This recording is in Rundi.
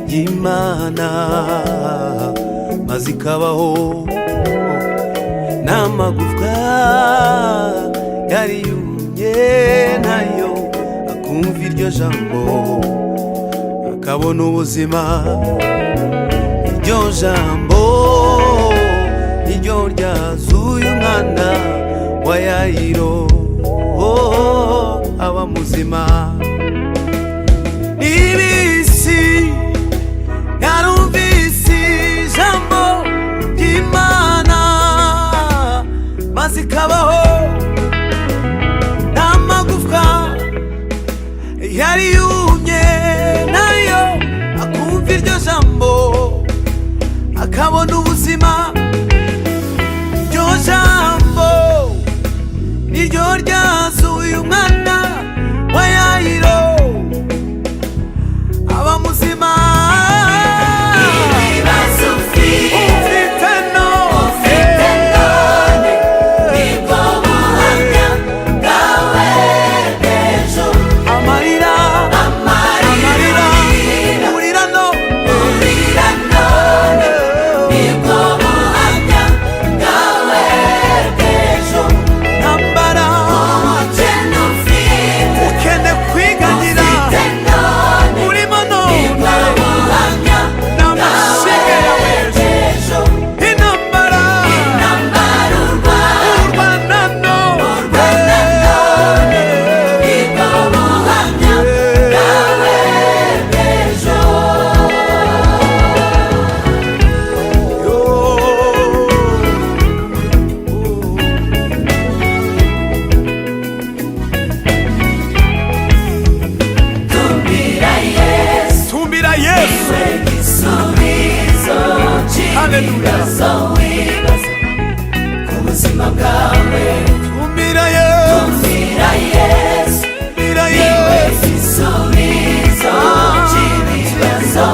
ry'Imana maze ikabaho, n'amagufwa yari yumye nayo akumva iryo jambo akabona ubuzima. Iryo jambo niryo ryazuye umwana wa Yayiro, oh, aba muzima. N'ibisi yarumvise ijambo ry'Imana maze ikabaho, n'amagufwa yari yumye nayo akumva iryo jambo akabona ubuzima. Iryo jambo niryo ryazuye umwana wa Yayiro aba muzima. Ibibazo ufite, ufite none, ufite none, nibwo buhamya bwawe bw'ejo. Amarira, amarira, amarira, urira none, urira none, nibwo buhamya bwawe bw'ejo. Ntambara, ubukene ufite, ukene kwiganyira, ufite none, urimo none, nibwo buhamya n'amashinga bwawe yawe bw'ejo. Intambara, intambara urwana, urwana none, urwana none, nibwo buhamya bwawe bw'ejo. Yo. Tumbira Yesu, Tumbira Yesu. we gisubizo cy'ibibazo wibaza ku buzima bwawe. Tumbira Yesu. Tumbira Yesu, Tumbira niwe Yesu. gisubizo cy'ibibazo.